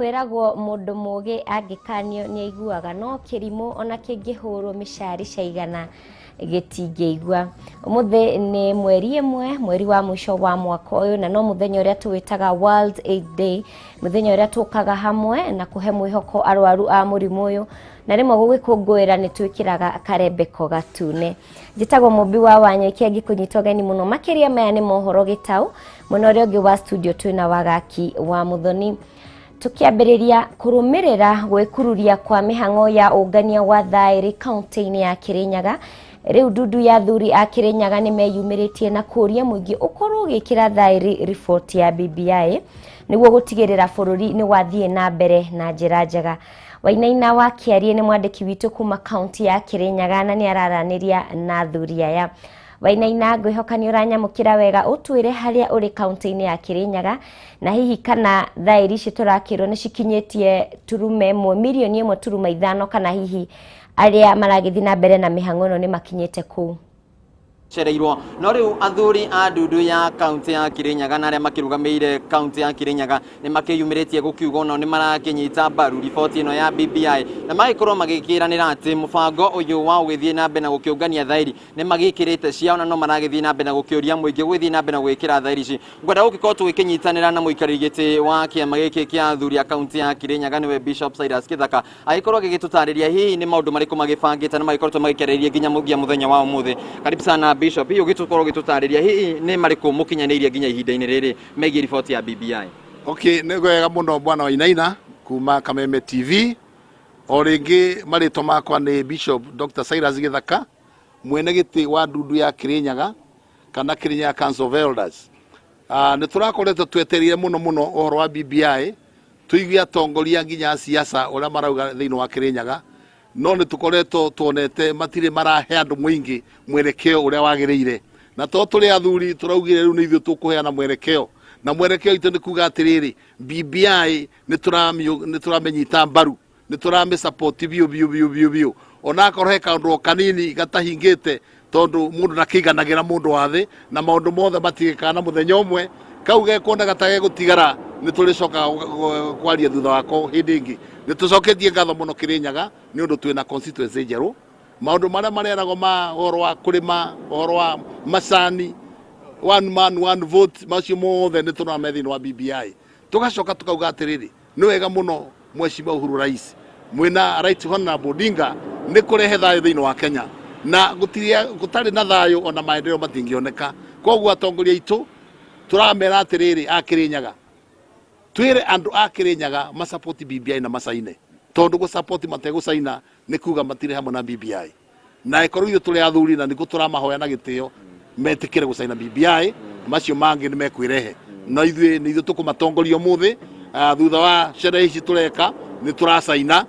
Kwĩragwo mũndũ mũgĩ angĩkanio nĩ aiguaga, no kĩrimũ ona kĩngĩhũrwo mĩcari caigana gĩtingĩigua. Ũmũthĩ nĩ mweri 1, mweri wa mũico wa mwaka ũyũ, na no mũthenya ũrĩa tũwĩtaga World AIDS Day, mũthenya ũrĩa tũkaga hamwe na kũhe mwĩhoko arwaru a mũrimũ ũyũ, na rĩmwe gũgĩkũngũĩra nĩ twĩkĩraga karembeko gatune. Njĩtagwo Mũmbi wa Wanyoike, ngĩkũnyita ũgeni mũno makĩria. Maya nĩ mohoro gĩtaũ. Mwena ũrĩa ũngĩ wa studio twĩna Wagaki wa Mũthoni. Tukiambĩrĩria kũrũmĩrĩra gwĩkururia kwa mĩhang'o ya ũngania wa thaĩri kaunti-inĩ ya Kĩrĩnyaga, rĩu ndundu ya athuri a Kĩrĩnyaga nĩ meyumĩrĩtie na kũũria mũingĩ ũkorwo ũgĩkĩra thaĩri riboti ya BBI nĩguo gũtigĩrĩra bũrũri nĩ wathiĩ na mbere na njĩra njega. Wainaina wa Kĩarie nĩ mwandĩki witũ kuma kaunti ya Kĩrĩnyaga na nĩ araranĩria na athuri aya. Wainaina, ngwĩhoka nĩ ũranyamũkĩra wega. Ũtwĩre harĩa ũrĩ kaunti-inĩ ya Kĩrĩnyaga, na hihi kana thaĩri ici tũrakĩrwo nĩ cikinyĩtie 1 1.5 million, kana hihi arĩa maragĩthiĩ na mbere na mĩhang'o ĩno nĩ makinyĩte kũu. Cereirwo no rĩu athuri a ndundu ya kaunti ya Kirinyaga na arĩa makĩrũgamĩire kaunti ya Kirinyaga nĩ makĩyumĩrĩtie gũkiuga onao nĩ marakĩnyita mbaru riboti ĩno ya BBI, na magĩkorwo magĩkĩranĩra atĩ mũbango ũyũ wa ũgĩthiĩ na mbere na gũkĩũngania thaĩri nĩ magĩkĩrĩte ciao, na no maragĩthiĩ na mbere na gũkĩũria mũingĩ gũgĩthiĩ na mbere na gwĩkĩra thaĩri ici. Ngwenda gũgĩkorwo tũgĩkĩnyitanĩra na mũikarĩri gĩtĩ wa kĩama gĩkĩ kĩa athuri a kaunti ya Kirinyaga, nĩwe Bishop Cyrus Kithaka, agĩkorwo agĩgĩtũtarĩria hihi nĩ maũndũ marĩkũ magĩbangĩte na magĩkoretwo magĩkĩarĩrĩria nginya mũthia mũthenya wa ũmũthĩ. Karibu sana, Bishop. Hihi ũgĩtũkorwo ũgĩtũtarĩria hihi nĩ marĩkũ mũkinyanĩirie nginya ihinda-inĩ rĩrĩ megiĩ riboti ya BBI? Okay, nĩ wega mũno, bwana Wainaina kuma Kameme TV. O rĩngĩ marĩtwa makwa nĩ Bishop Dr. Cyrus Gĩthaka, mwene gĩtĩ wa ndundu ya Kirinyaga kana Kirinyaga Council of Elders. Nĩ tũrakoretwo twetereire mũno mũno ũhoro wa BBI, tũigue atongoria nginya a siasa ũrĩa marauga thĩinĩ wa Kirinyaga, no nĩ tũkoretwo tuonete matirĩ marahe andũ mũingĩ mwerekeo ũrĩa wagĩrĩire. Na to tũrĩ athuri, tũraugire rĩu nĩ ithuĩ tũkũheana mwerekeo, na mwerekeo witũ nĩ kuga atĩrĩrĩ, BBI nĩ tũramĩnyita mbaru, nĩ tũramĩ support biũ biũ biũ biũ biũ, onakorwo he kaũndũ o kanini gatahingĩte, tondũ mũndũ ndakĩiganagĩra mũndũ wa thĩ na maũndũ mothe matigĩkaga na mũthenya ũmwe. Kau gekuoneka ta gegũtigara nĩ tũrĩcokaga kwaria thutha wako hĩndĩ ĩngĩ. Nĩ tũcoketie ngatho mũno Kĩrĩnyaga nĩ ũndũ twĩna constituency njerũ. Maũndũ marĩa mareragwo ma ũhoro wa kũrĩma, ũhoro wa macani, one man one vote, macio mothe nĩ tũrona me thĩinĩ wa BBI. Tũgacoka tũkauga atĩrĩrĩ, nĩ wega mũno Mheshimiwa Uhuru Rais mwĩna Right Honorable Odinga nĩ kũrehe thayũ thĩinĩ wa Kenya, na gũtarĩ na thayũ ona maendeleo matingĩoneka. Koguo atongoria aitũ tũramera atĩrĩrĩ, a Kĩrĩnyaga, twĩre andũ a Kĩrĩnyaga masupport BBI na macaine, tondũ gũsupport mategũcaina nĩ kuga matirĩ hamwe na BBI. Na ĩkorwo ithuĩ tũrĩ athuri na nĩguo tũramahoya na gĩtĩo metĩkĩre gũcaina BBI, macio mangĩ nĩ mekwĩrehe. No ithuĩ nĩ ithuĩ tũkũmatongoria ũmũthĩ. Thutha wa sherehe ici tũreka nĩ tũracaina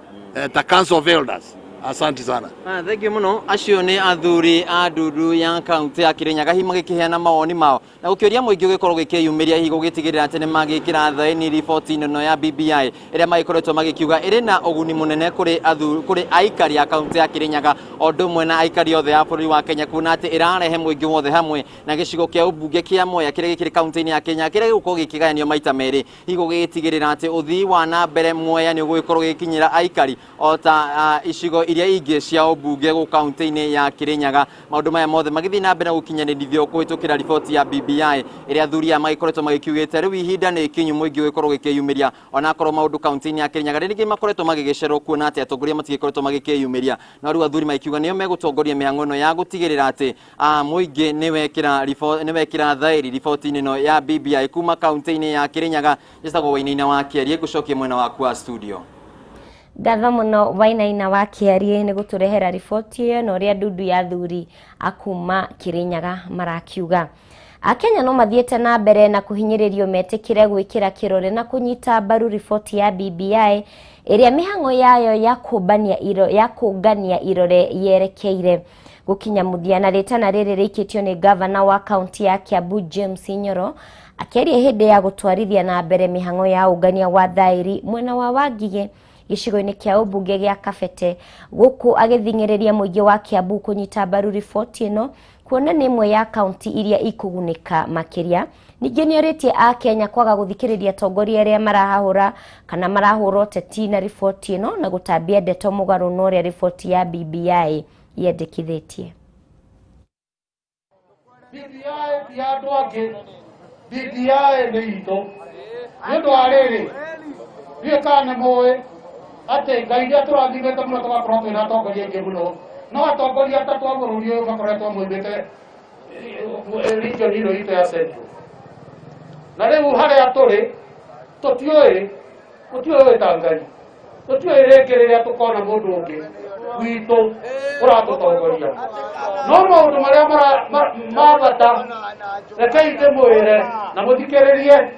ta Council of Elders. Asante sana. Ah, thank you mũno. Acio nĩ athuri a ndundu ya kaunti ya Kirinyaga, hihi magĩkĩheana mawoni mao na gũkĩũria mũingĩ ũgĩkorwo gĩkĩyumĩria hihi gũgĩtigĩrĩra atĩ nĩ magĩkĩra thaĩni riboti ĩno ya BBI ĩrĩa magĩkoretwo magĩkiuga ĩrĩ na ũguni mũnene kũrĩ athuri, kũrĩ aikari a kaunti ya Kirinyaga o ũndũ ũmwe na aikari othe a bũrũri wa Kenya, kuona atĩ ĩrarehe mũingĩ wothe hamwe na gĩcigo kĩa ũmbunge kĩa Mwea kĩrĩa gĩkĩrĩ kaunti-inĩ ya Kenya kĩrĩa gĩgũkorwo gĩkĩgayanio maita merĩ, hihi gũgĩtigĩrĩra atĩ ũthii wa na mbere Mwea nĩ ũgũgĩkorwo ũgĩkinyĩra aikari o ta icigo iria ingĩ cia ũmbunge gũ kaunti-inĩ ya Kirinyaga. Maũndũ maya mothe magĩthiĩ na mbere na gũkinyanĩrithio kũhĩtũkĩra riboti ya BBI ĩrĩa athuri aya magĩkoretwo magĩkiugĩte rĩu ihinda nĩ ikinyu mũingĩ ũgĩkorwo ũgĩkĩyumĩria, onakorwo maũndũ kaunti-inĩ ya Kirinyaga rĩngĩ makoretwo magĩgĩcererwo, kuona atĩ atongoria matigĩkoretwo magĩkĩyumĩria, no rĩu athuri magĩkiuga nĩo megũtongoria mĩhang'o ĩno ya gũtigĩrĩra atĩ mũingĩ nĩ wekĩra thaĩri riboti-inĩ ĩno ya BBI. Kuma kaunti-inĩ ya Kirinyaga, njĩtagwo Wainaina wa Kĩarie, ngũcokie mwena waku wa studio. Ngatho mũno, Wainaina wa Kĩarie, nĩ gũtũrehera riboti ĩyo na ũrĩa ndundu ya athuri akuma Kĩrĩnyaga marakiuga. Akenya no mathiĩte na mbere na kũhinyĩrĩrio metĩkĩre gwĩkĩra kĩrore na kũnyita mbaru riboti ya BBI ĩrĩa mĩhang'o yayo ya kũmbania iro, ya kũngania irore yerekeire gũkinya mũthia. Na rĩtana rĩrĩ rĩikĩtio nĩ gavana wa kaunti ya Kiambu James Nyoro, akĩaria hĩndĩ ya gũtwarithia na mbere mĩhang'o ya ũngania wa thaĩri mwena wa Wangigĩ gĩcigo-inĩ kĩa ũmbunge gĩa Kabete, gũkũ agĩthing'ĩrĩria mũingĩ wa Kiambu kũnyita mbaru riboti ĩno, kuona nĩ ĩmwe ya kaunti iria ikũgunĩka makĩria. Ningĩ nĩorĩtie a Kenya kwaga gũthikĩrĩria atongoria arĩa marahahũra kana marahũra ũteti na riboti ĩno na gũtambia ndeto mũgarũ na ũrĩa riboti ya BBI yendekithĩtie. BBI ti andũ angĩ, BBI nĩ itũ. Nĩ ũndũ wa rĩrĩ, ndiũĩ kana nĩ mũĩ atĩ Ngai nĩ atũrathimĩte mũno tũgakorwo twĩna atongoria aingĩ mũno, no atongoria atatũ a bũrũri ũyũ makoretwo moimĩte region ĩno itũ ya Central. Na rĩu harĩa tũrĩ tũtiũĩ, gũtiũĩ wĩ ta Ngai, tũtiũĩ rĩngĩ rĩrĩa tũkona mũndũ ũngĩ witũ ũratũtongoria. No maũndũ marĩa ma bata rekei ndĩmwĩre na mũthikĩrĩrie,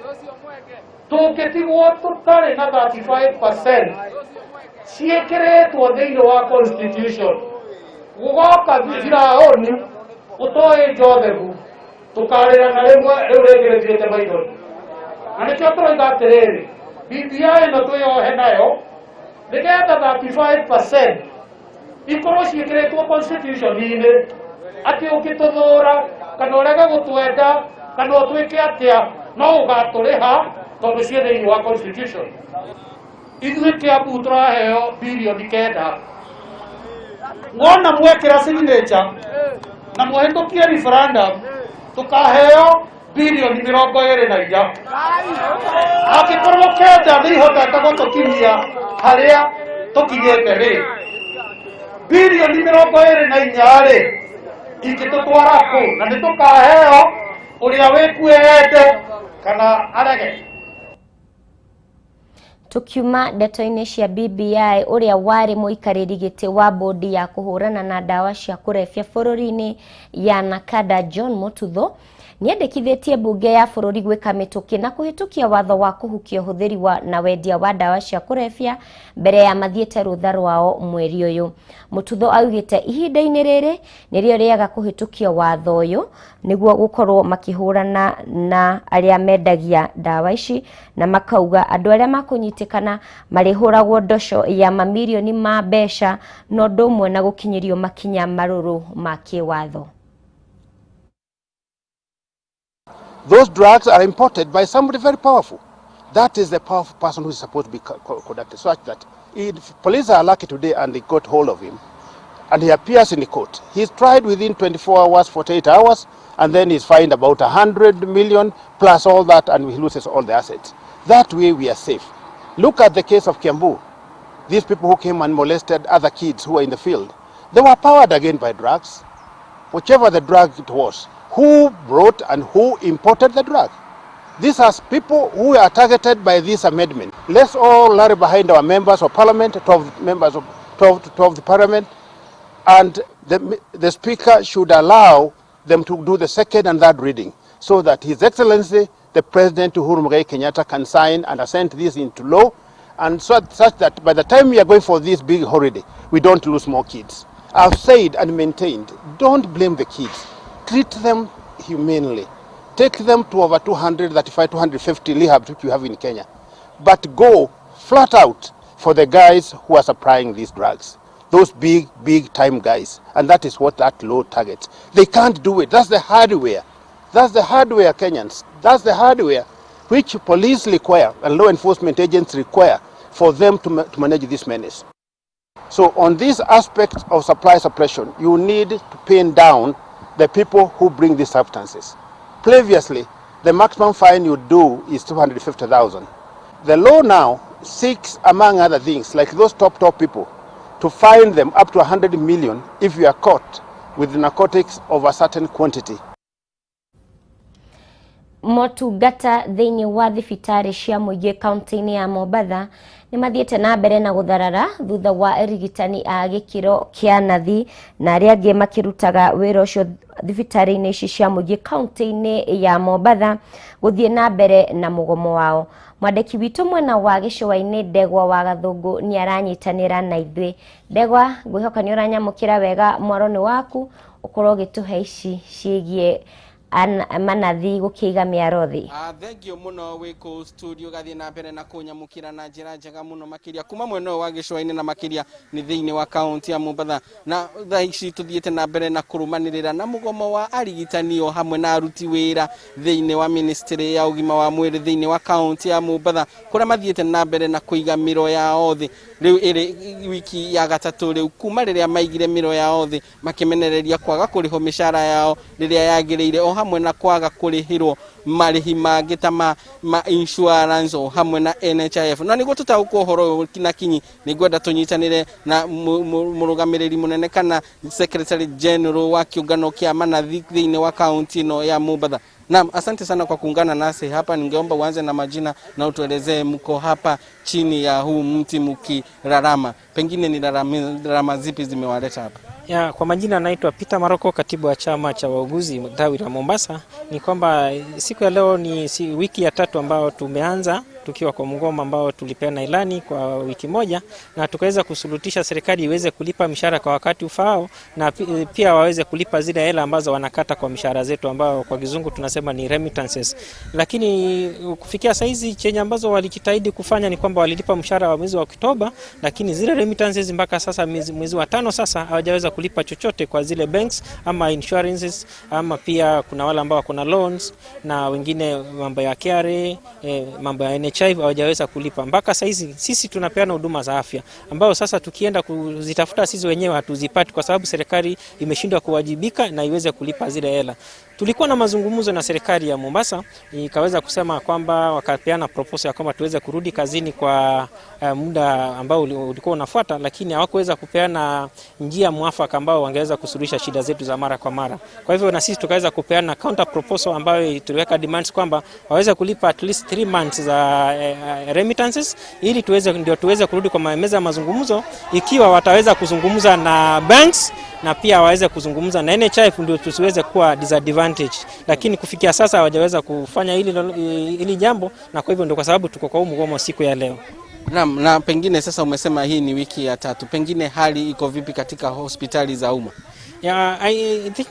tũngĩtigwo tũtarĩ na 35% ciĩkĩrĩtwo thĩinĩ wa constitution, gũgoka Firaũni ũtoĩ Joseph, tũkarĩra na rĩmwe rĩu rĩngĩ rĩthirĩte maithori. Na nĩkĩo tũroiga atĩrĩrĩ, BBI ĩno twĩyohe nayo nĩgetha 35% ikorwo ciĩkĩrĩtwo constitution-inĩ, atĩ ũngĩtũthũra kana ũrege gũtwenda kana ũtwĩke atĩa no ũgatũrĩha tondũ ciĩ thĩinĩ wa constitution. Ithuĩ Kiambu tũraheo 9 bilioni. Wona mwekĩra signature na mũhĩtũkie referendum, tũkaheo 24 bilioni. Angĩkorwo 9 nĩ ihotete gũtũkinyia harĩa tũkinyĩte rĩ, 24 bilioni rĩ ingĩtũtwara kũ? Na nĩ tũkaheo ũrĩa wĩkue ende kana arege. Tukiuma ndeto-inĩ cia BBI, ũrĩa warĩ mũikarĩri gĩtĩ wa bodi ya kũhũrana na ndawa cia kũrebia bũrũri-inĩ ya NACADA John Mututho nĩendekithĩtie mbunge ya bũrũri gwĩka mĩtũkĩ na kũhĩtũkia watho wa kũhukia ũhũthĩri wa na wendia wa ndawa cia kũrebia mbere ya mathiĩte rũtha rwao mweri ũyũ. Mututho augĩte ihinda-inĩ rĩrĩ nĩrĩo rĩega kũhĩtũkia watho ũyũ nĩguo gũkorwo makĩhũrana na arĩa mendagia ndawa ici, na makauga andũ arĩa makũnyitĩkana marĩhũragwo ndoco ya mamirioni ma mbeca na ũndũ ũmwe na gũkinyĩrio makinya marũrũ ma kĩwatho. Those drugs are imported by somebody very powerful. That is the powerful person who is supposed to be conducted, such that if police are lucky today and they got hold of him, and he appears in the court, he's tried within 24 hours, 48 hours, and then he's fined about 100 million plus all that, and he loses all the assets. That way we are safe. Look at the case of Kiambu. These people who came and molested other kids who were in the field, they were powered again by drugs, whichever the drug it was. Who brought and who imported the drug? These are people who are targeted by this amendment. Let's all rally behind our members of parliament, 12 members of 12 to 12 parliament, and the speaker should allow them to do the second and third reading so that His Excellency, the President Uhuru Muigai Kenyatta, can sign and assent this into law, and so, such that by the time we are going for this big holiday, we don't lose more kids. I've said and maintained, don't blame the kids. Treat them humanely. Take them to over 235, 250 rehabs which you have in Kenya. But go flat out for the guys who are supplying these drugs. Those big, big time guys. And that is what that law targets. They can't do it. That's the hardware. That's the hardware, Kenyans. That's the hardware which police require and law enforcement agents require for them to manage this menace. So on this aspect of supply suppression, you need to pin down the people who bring these substances. Previously, the maximum fine you do is 250,000. The law now seeks, among other things, like those top, top people, to fine them up to 100 million if you are caught with narcotics of a certain quantity. Motungata thĩinĩ wa thibitarĩ cia mũingĩ kaunti-inĩ ya Mombatha nĩ mathiĩte na mbere na gũtharara thutha wa arigitani a gĩkĩro kĩa nathi na arĩa angĩ makĩrutaga wĩra ũcio thibitarĩ-inĩ ici cia mũingĩ kaunti-inĩ ya Mombatha gũthiĩ na mbere na mũgomo wao. Mwandĩki witũ mwena wa gĩcũa-inĩ Ndegwa wa Gathũngũ nĩ aranyitanĩra na ithuĩ. Ndegwa, ngwĩhoka nĩ ũranyamũkĩra wega mwaro-inĩ waku ũkorwo ũgĩtũhe ici ciĩgiĩ Manathi gũkĩiga mĩaro thĩ. Thengio mũno wĩ kũu studio gathiĩ na mbere na kũnyamũkĩra na njĩra njega mũno makĩria kuma mwena ũyũ wa gĩcũa-inĩ na makĩria nĩ thĩinĩ wa kaunti ya Mombatha. Na thaa ici tũthiĩte na mbere na kũrũmanĩrĩra na mũgomo wa arigitani o hamwe na aruti wĩra thĩinĩ wa ministry ya ũgima wa mwĩrĩ thĩinĩ wa kaunti ya Mombatha, kũrĩa mathiĩte na mbere na kũiga mĩro yao thĩ. Rĩu ĩrĩ wiki ya gatatũ rĩu kuma rĩrĩa maigire mĩro yao thĩ makĩmenereria kwaga kũrĩhwo mĩcara yao rĩrĩa yagĩrĩire o hamwe na kwaga kũrĩhĩrwo marĩhi mangĩ ta ma insurance o hamwe na NHIF. Na nĩguo tũtaũkwo ũhoro ũyũ na kinyi, nĩngwenda tũnyitanĩre na mũrũgamĩrĩri mũnene kana Secretary General wa kĩũngano kĩa Manathi thĩinĩ wa kaunti ĩno ya Mombatha. Naam, asante sana kwa kuungana nasi hapa. Ningeomba uanze na majina na utuelezee mko hapa chini ya huu mti mkilalama, pengine ni lalama zipi zimewaleta hapa? Ya, kwa majina naitwa Peter Maroko, katibu wa chama cha wauguzi tawi la Mombasa. Ni kwamba siku ya leo ni wiki ya tatu ambao tumeanza tukiwa kwa mgomo ambao tulipeana ilani kwa wiki moja, na tukaweza kusulutisha serikali iweze kulipa mishahara kwa wakati ufaao, na pia waweze kulipa zile hela ambazo wanakata kwa mishahara zetu ambao kwa kizungu tunasema ni remittances. Lakini kufikia saizi chenye ambazo walijitahidi kufanya ni kwamba walilipa mshahara wa mwezi wa Oktoba, lakini zile remittances mpaka sasa mwezi wa 5 sasa hawajaweza kulipa chochote kwa zile banks ama insurances, ama pia kuna wale ambao kuna loans na wengine mambo ya KRA, mambo ya NHIF hawajaweza kulipa mpaka saizi. Sisi tunapeana huduma za afya ambao sasa tukienda kuzitafuta sisi wenyewe hatuzipati kwa sababu serikali imeshindwa kuwajibika na iweze kulipa zile hela. Tulikuwa na mazungumzo na serikali ya Mombasa, ikaweza kusema kwamba wakapeana proposal ya kwamba tuweze kurudi kazini kwa muda ambao ulikuwa unafuata, lakini hawakuweza kupeana njia mwafaka ambao wangeweza kusuluhisha shida zetu za mara kwa mara. Kwa hivyo na sisi tukaweza kupeana counter proposal ambayo tuliweka demands kwamba waweze kulipa at least 3 months za remittances ili ndio tuweze kurudi kwa meza ya mazungumzo, ikiwa wataweza kuzungumza na banks na pia waweze kuzungumza na NHIF ndio tusiweze kuwa disadvantage. Lakini kufikia sasa hawajaweza kufanya hili jambo, na kwa hivyo ndio kwa sababu tuko kwa mgomo siku ya leo. Naam, na pengine sasa umesema hii ni wiki ya tatu, pengine hali iko vipi katika hospitali za umma? Ya, I think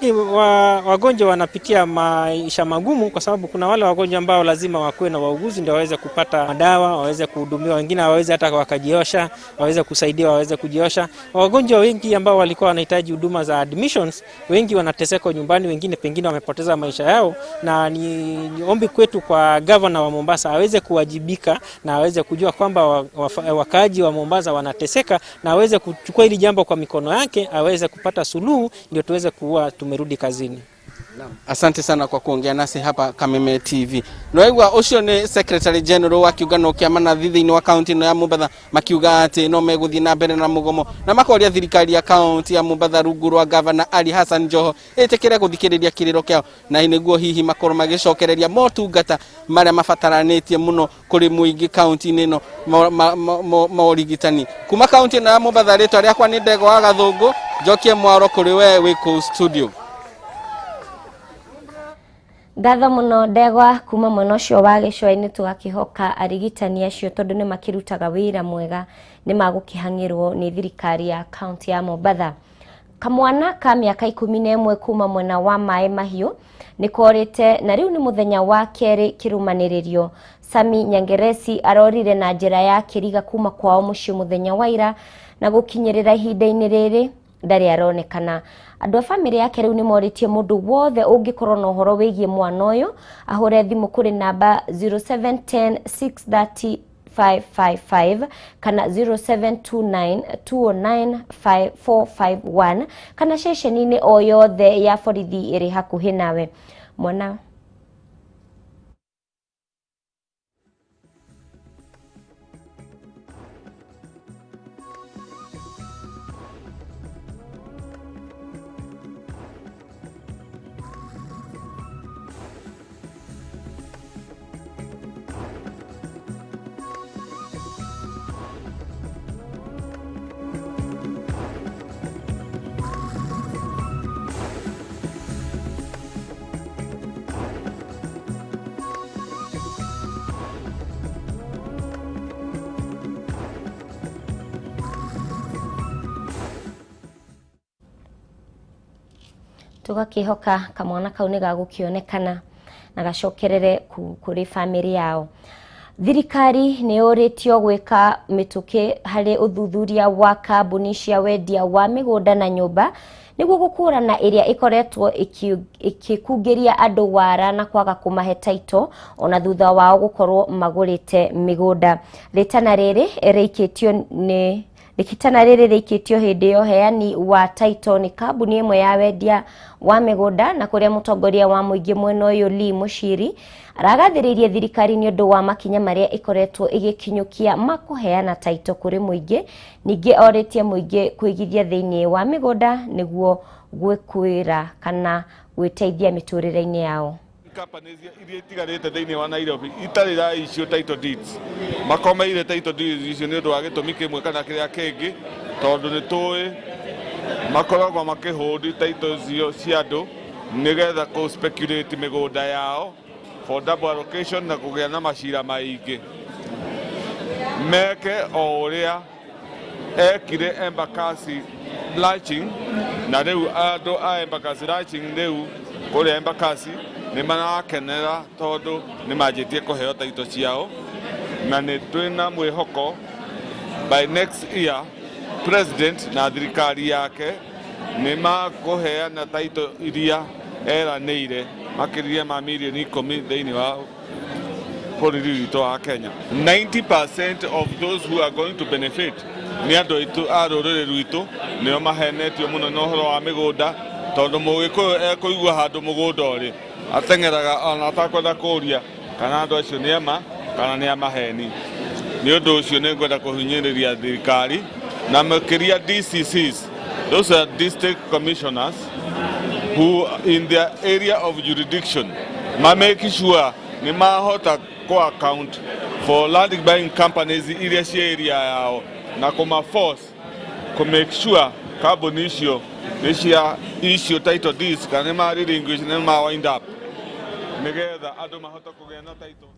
wagonjwa wanapitia maisha magumu kwa sababu kuna wale wagonjwa ambao lazima wakuwe na wauguzi ndio waweze kupata madawa, waweze kuhudumiwa, wengine hawawezi hata wakajiosha, waweze kusaidiwa, waweze kujiosha. Wagonjwa wengi ambao walikuwa wanahitaji huduma za admissions, wengi wanateseka nyumbani, wengine pengine wamepoteza maisha yao, na ni ombi kwetu kwa governor wa Mombasa aweze kuwajibika na aweze kujua kwamba wakaaji wa Mombasa wanateseka, na aweze kuchukua hili jambo kwa mikono yake, aweze kupata suluhu ndio tuweze kuwa tumerudi kazini. Asante sana kwa kuongea nasi hapa Kameme TV. Noigwa ucio ni Secretary General wa kiugano kia Manathi thiini wa kaunti ino ya Mombatha makiuga ati no meguthii na mbere na mugomo na makoria thirikari ya kaunti ya Mombatha rungu rwa Governor Ali Hassan Joho itikire guthikiriria kiriro kiao, na niguo hihi makorwo magicokereria motungata maria mabataranitie muno kuri muingi kaunti-ini ino ma urigitani. Kuma kaunti ino ya Mombatha, ritwa riakwa ni Ndegwa wa Gathungu, njokie mwaro kuri we wi kuu studio. Ngatho muno Ndegwa kuma mwena ucio wa gĩcũa-inĩ. Tũgakĩhoka arigitani acio tondũ nĩ makĩrutaga wĩra mwega nĩ magũkĩhang'ĩrwo nĩ thirikari ya kaunti ya Mombatha. Kamwana ka mĩaka 11 kuma mwena wa Maĩ Mahiũ nĩ korĩte na rĩu nĩ mũthenya wa kerĩ kĩrũmanĩrĩrio. Sami Nyangeresi arorire na njĩra ya kĩriga kuma kwao mũciĩ mũthenya wa ira na gũkinyĩrĩra ihinda-inĩ rĩrĩ ndarĩ aronekana. Andũ a bamĩrĩ yake rĩu nĩ morĩtie mũndũ wothe ũngĩkorwo na ũhoro wĩgiĩ mwana ũyũ ahũre thimũ kũrĩ namba 0710 630 555 kana 0729 209 5451 kana ceceni-inĩ o yothe ya borithi ĩrĩ hakuhĩ nawe. Mwana Tũgakĩhoka kamwana kau nĩ gagũkĩonekana na gacokerere kũrĩ bamĩrĩ yao. Thirikari nĩ yũrĩtio gwĩka mĩtũkĩ harĩ ũthuthuria wa kambuni cia wendia wa mĩgũnda na nyũmba nĩguo gũkũrana ĩrĩa ĩkoretwo ĩkĩkungĩria andũ wara na kwaga kũmahe taito ona thutha wao gũkorwo magũrĩte mĩgũnda. Rĩtana rĩrĩ rĩikĩtio nĩ Rĩkitana rĩrĩ rĩikĩtio hĩndĩ ya ũheani wa taito nĩ kambuni ĩmwe ya wendia wa mĩgũnda na kũrĩa mũtongoria wa mũingĩ mwena ũyũ Lee Muchiri aragathĩrĩirie thirikari nĩ ũndũ wa makinya marĩa ĩkoretwo ĩgĩkinyũkia ma kũheana taito kũrĩ mũingĩ. Ningĩ orĩtie mũingĩ kũigithia thĩinĩ wa mĩgũnda nĩguo gwĩkuĩra kana gwĩteithia mĩtũrĩre-inĩ yao. Companies iria itigarĩte thĩinĩ wa Nairobi itarĩ ra issue title deeds, makomeire title deeds icio nĩ ũndũ wa gĩtũmi kĩmwe kana kĩrĩa kĩngĩ, tondũ nĩ tũĩ makoragwo makĩhũndi title icio cia andũ nĩgetha kũ speculate mĩgũnda yao for double allocation na kũgĩa na macira maingĩ. Meke o ũrĩa ekire Embakasi Launching, na rĩu andũ a Embakasi Launching rĩu kũrĩa Embakasi nĩ marakenera tondũ nĩ manjĩtie kũheo taito ciao, na nĩ twĩna mwĩhoko by next year president na thirikari yake nĩ makũheana taito iria eranĩire makĩria ma mirioni 10 thĩinĩ wa bũrũri witũ wa Kenya. 90% of those who are going to benefit nĩ andũ aitũ a rũrĩrĩ rwitũ, nĩo mahenetio mũno na ũhoro wa mĩgũnda, tondũ mũgĩkũyũ ekũigua handũ mũgũnda ũrĩ ateng'eraga ona atakwenda kũũria kana andũ acio nĩ ama kana nĩ amaheni. Nĩ ũndũ ũcio nĩ ngwenda kũhinyĩrĩria thirikari na makĩria DCCs, those are district commissioners, who in their area of jurisdiction ma make sure nĩ mahota kũ account for land buying companies iria cia area yao na kũma force kũ make sure kambuni icio nĩ cia issue title deeds kana nĩ ma relinquish, nĩ ma wind up, nĩgetha andũ mahote kũgĩa na title.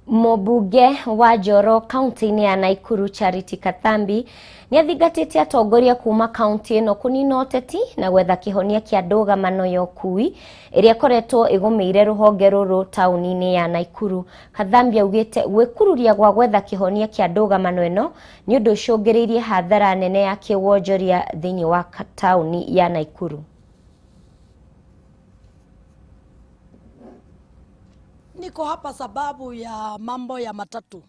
Mũmbunge wa Njoro kaunti-inĩ ya Nakuru Charity Kathambi nĩ athingatĩte atongoria kuma kaunti ĩno kũnina ũteti na gwetha kĩhonia kĩa ndũgamano ya ũkui ĩrĩa ĩkoretwo ĩgũmĩire rũhonge rũrũ taũni-inĩ ya Nakuru. Kathambi augĩte gwĩkururia gwa gwetha kĩhonia kĩa ndũgamano ĩno nĩ ũndũ ũcũngĩrĩirie hathara nene ya kĩwonjoria thĩinĩ wa taũni ya Nakuru. Niko hapa sababu ya mambo ya matatu,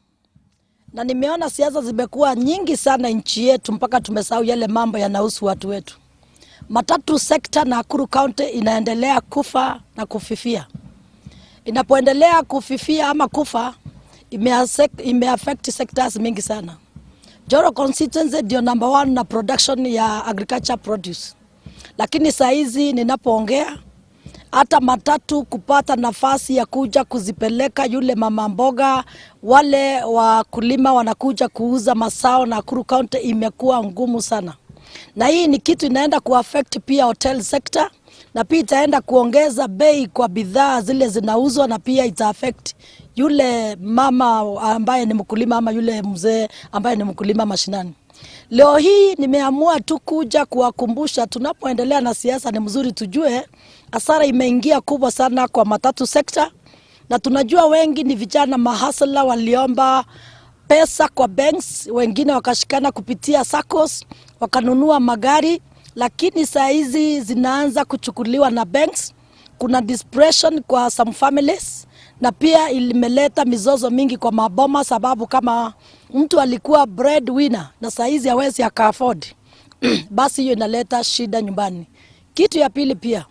na nimeona siasa zimekuwa nyingi sana nchi yetu mpaka tumesahau yale mambo yanahusu watu wetu. Matatu sector Nakuru County inaendelea kufa na kufifia. Inapoendelea kufifia ama kufa, imeaffect sectors mingi sana. Njoro constituency ndio number one na production ya agriculture produce, lakini saa hizi ninapoongea hata matatu kupata nafasi ya kuja kuzipeleka yule mama mboga, wale wakulima wanakuja kuuza masao Nakuru County imekuwa ngumu sana. Na hii ni kitu inaenda kuaffect pia hotel sector, na pia itaenda kuongeza bei kwa bidhaa zile zinauzwa, na pia ita affect yule mama ambaye ni mkulima ama yule mzee ambaye ni mkulima mashinani. Leo hii nimeamua tu kuja kuwakumbusha, tunapoendelea na siasa ni mzuri tujue hasara imeingia kubwa sana kwa matatu sector, na tunajua wengi ni vijana mahasla waliomba pesa kwa banks, wengine wakashikana kupitia SACCOS wakanunua magari, lakini saa hizi zinaanza kuchukuliwa na banks. Kuna depression kwa some families, na pia imeleta mizozo mingi kwa maboma, sababu kama mtu alikuwa breadwinner na saa hizi hawezi aka afford basi hiyo inaleta shida nyumbani. Kitu ya pili pia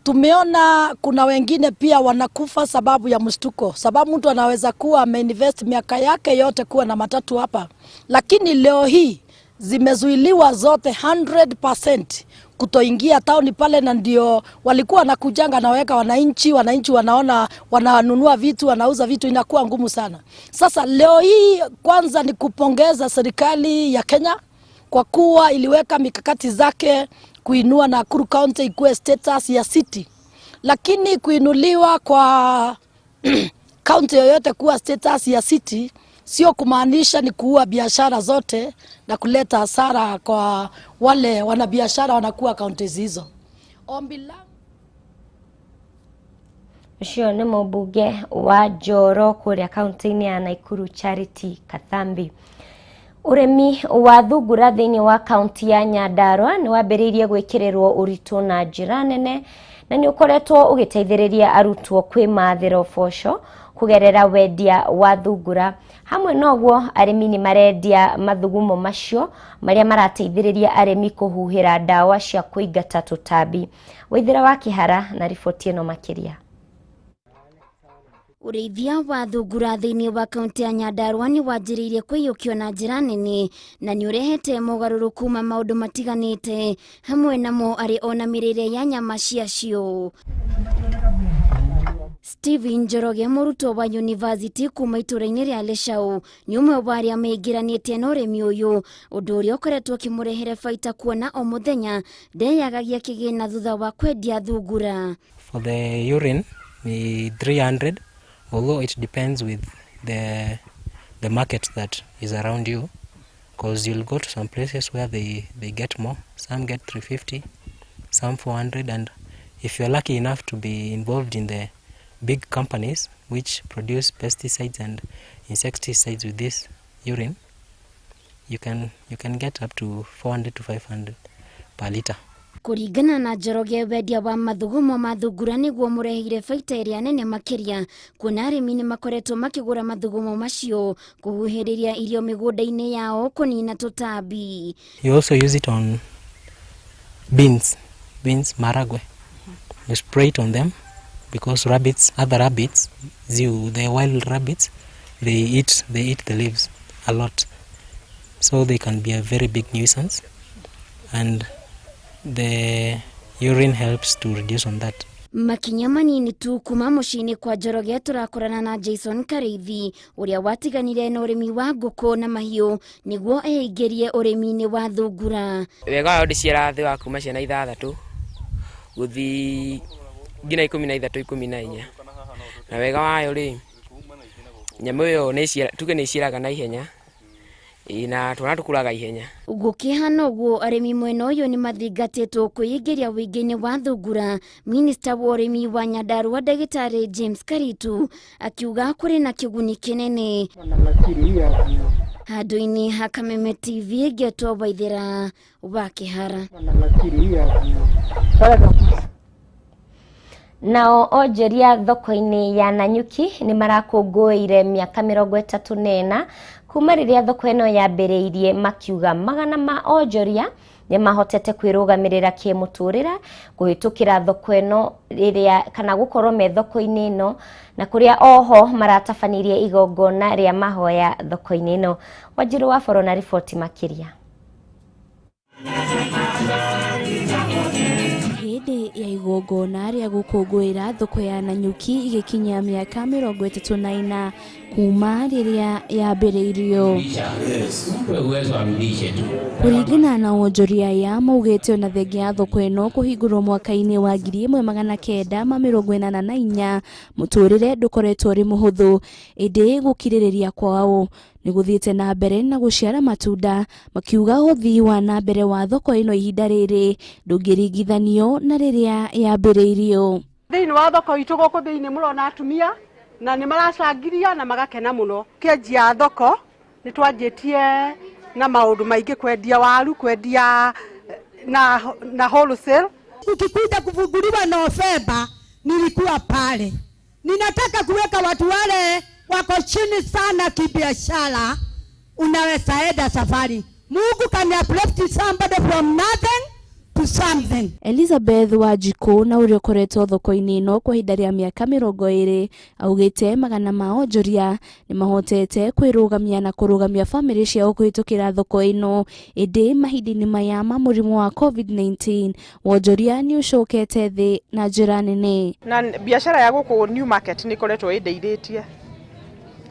tumeona kuna wengine pia wanakufa sababu ya mshtuko, sababu mtu anaweza kuwa ameinvest miaka yake yote kuwa na matatu hapa, lakini leo hii zimezuiliwa zote 100% kutoingia tauni pale, na ndio walikuwa wanakujanga naweka wananchi, wananchi wanaona wananunua vitu, wanauza vitu, inakuwa ngumu sana. Sasa leo hii kwanza ni kupongeza serikali ya Kenya kwa kuwa iliweka mikakati zake kuinua Nakuru County ikuwe status ya city, lakini kuinuliwa kwa county yoyote kuwa status ya city sio Sio kumaanisha ni kuua biashara zote na kuleta hasara kwa wale wanabiashara wanakuwa kaunti hizo. Ombi langu Ũcio nĩ mũmbunge wa Njoro kũrĩa kaunti-inĩ ya Nakuru, Charity Kathambi. Ũrĩmi wa thungura thĩinĩ wa kaunti ya Nyandarua nĩ wambĩrĩirie gwĩkĩrĩrwo ũritũ na njĩra nene na nĩ ũkoretwo ũgĩteithĩrĩria arutwo kwĩmathĩra ũboco kũgerera wendia wa thungura. Hamwe na ũguo, arĩmi nĩ marendia mathugumo macio marĩa marateithĩrĩria arĩmi kũhuhĩra ndawa cia kũingata tũtambi. Waithĩra wa Kĩhara na riboti ĩno makĩria. Ũrĩithia wa thungura thĩinĩ wa kaunti ya Nyandarua nĩ wanjĩrĩirie kũiyũkio na njĩra nene na nĩ ũrehete mogarũrũku ma maũndũ matiganĩte, hamwe namo arĩ ona mĩrĩre ya nyama ciacio. Steven Njoroge, mũrutwo wa university kuma itũra-inĩ rĩa Leshau, nĩ ũmwe wa arĩa meingĩranĩtie na ũrĩmi ũyũ, ũndũ ũrĩa ũkoretwo ũkĩmũrehere baita kuona o mũthenya ndeyagagia kĩgĩna thutha wa kwendia thungura. For the urine ni 300, although it depends with the market that is around you, because you'll go to some places where they get more. Some get 350, some 400, and if you're lucky enough to be involved in the big companies which produce pesticides and insecticides with this urine, you can get up to 400 to 500 per liter. Kũringana na Njoroge, wendia wa mathugumo ma thungura nĩguo mũreheire baita ĩrĩa nene makĩria, kuona arĩmi nĩ makoretwo makĩgũra mathugumo macio kũhuhĩrĩria irio mĩgũnda-inĩ yao kũnina tũtambi. You also use it on beans, maragwe. You spray it on them because rabbits, other rabbits, the wild rabbits, they eat the leaves a lot, so they can be a very big nuisance, and the urine helps to reduce on that. Makinya manini tu kuma mũciĩ-inĩ kwa Njoroge, tũrakorana na Jason Karĩithi, ũrĩa watiganire na ũrĩmi wa ngũkũ na mahiũ nĩguo eingĩrie ũrĩmi-inĩ wa thungura. Wega wayo, ndĩciaraga thĩ wa kuma ciana 6 gũthiĩ nginya 13, 14. Na wega wayo rĩ, nyamũ ĩyo tuge nĩ ĩciaraga na ihenya. Ĩĩ, na twana tũkũraga ihenya. Gũkĩhana ũguo, arĩmi mwena ũyũ nĩ mathingatĩtwo kwĩingĩria ũingĩ-inĩ wa thungura, minista wa ũrĩmi wa Nyandarua, Ndagĩtarĩ James Karitu, akiuga kũrĩ na kĩguni kĩnene. Handũ-inĩ ha Kameme TV, ngetwo Waithĩra wa Kĩhara. Nao onjoria thoko-inĩ ya Nanyuki nĩ marakũngũĩire mĩaka 34 kuma rĩrĩa thoko ĩno yambĩrĩirie, makiuga magana ma onjoria nĩ mahotete kwĩrũgamĩrĩra kĩmũtũrĩre kũhĩtũkĩra thoko ĩno rĩrĩa kana gũkorwo me thoko-inĩ ĩno, na kũrĩa oho maratabanirie igongona rĩa mahoya thoko-inĩ ĩno. Wanjirũ wa Boro na riboti makĩria. Hĩndĩ ya igongona rĩa gũkũngũĩra thoko ya Nanyuki igĩkinyia mĩaka 34 kuma rĩrĩa yambĩrĩirio. Kũringana na wonjoria aya, maugĩte ona thengia ya thoko ĩno kũhingũrwo mwaka-inĩ wa 1984, mũtũrĩre ndũkoretwo ũrĩ mũhũthũ, ĩndĩ gũkirĩrĩria kwao nĩ gũthiĩte na mbere na gũciara matunda, makiuga ũthii wa na mbere wa thoko ĩno ihinda rĩrĩ ndũngĩringithanio na rĩrĩa yambĩrĩirio. Thĩinĩ wa thoko itũ gũkũ thĩinĩ mũrona atumia na nĩ maracangiria na magakena mũno. Kĩanjia thoko nĩ twanjĩtie na maũndũ maingĩ, kwendia waru, kwendia na wholesale. Ukikuja kufunguliwa Novemba, nilikuwa pale. Ninataka kuweka watu wale wako chini sana kibiashara, unaweza enda safari. Mungu can uplift somebody from nothing to something. Elizabeth Wanjikũ, na ũrĩa ũkoretwo thoko-inĩ ĩno kwa ihinda rĩa mĩaka 20, augĩte magana ma onjoria nĩ mahotete kwĩrũgamia na kũrũgamia bamĩrĩ ciao kũhĩtũkĩra thoko ĩno, ĩndĩ mahinda-inĩ maya ma mũrimũ wa COVID-19 wonjoria nĩ ũcokete thĩ na njĩra nene. Na biacara ya gũkũ New Market nĩ ĩkoretwo ĩndeithĩtie,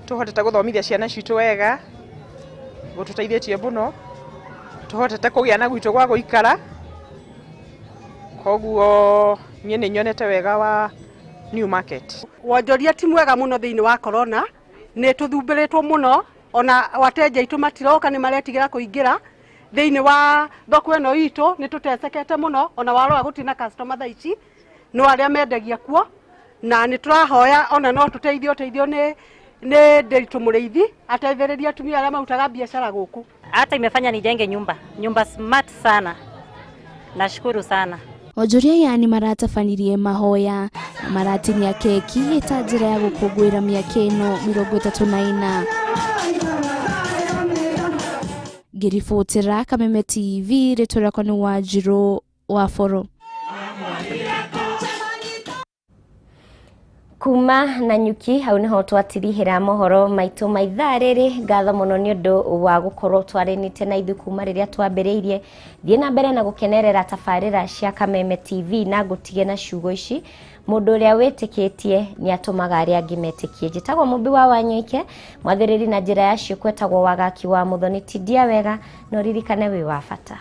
tũhotete gũthomithia ciana citũ wega, gũtũteithĩtie mũno, tũhotete kũgĩa na gwitũ gwa gũikara. Koguo niĩ nĩ nyonete wega wa New Market. Wonjoria ti mwega mũno thĩinĩ wa corona, nĩ tũthumbĩrĩtwo mũno. Ona wateja aitũ matiroka, nĩ maretigĩra kũingĩra thĩinĩ wa thoko ĩno itũ. Nĩ tũtecekete mũno. Ona warora gũtirĩ na customer thaa ici, no arĩa mendagia kuo, na nĩ tũrahoya ona no tũteithio ũteithio nĩ Nderitu Mũrĩithi ateithĩrĩrie atumia arĩa marutaga biacara gũkũ. Hata imefanya nijenge nyumba, nyumba smart sana. Nashukuru sana. Onjoria aya nĩ maratabanirie mahoya na maratinia keki ĩta njĩra ya gũkũngũĩra mĩaka ĩno 34. Ngĩribotera Kameme TV, rĩtwa rĩakwa nĩ Wanjirũ wa Boro. Kuma na nyuki hau niho twatirihĩra mohoro maitũ ma ithaa rĩrĩ. Ngatho mũno nĩ ũndũ wa gũkorwo twaranĩte na ithuĩ kuma rĩrĩa twambĩrĩirie. Thiĩ na mbere na gũkenerera tabarĩra cia Kameme TV, na ngũtige na ciugo ici: mũndũ ũrĩa wĩtĩkĩtie nĩ atũmaga arĩa angĩ metĩkie. Njĩtagwo Mũmbi wa Wanyoike, mwathĩrĩri na njĩra ya ciĩko etagwo Wagaki wa Mũthoni. Tindia wega na ũririkane wĩ wa bata.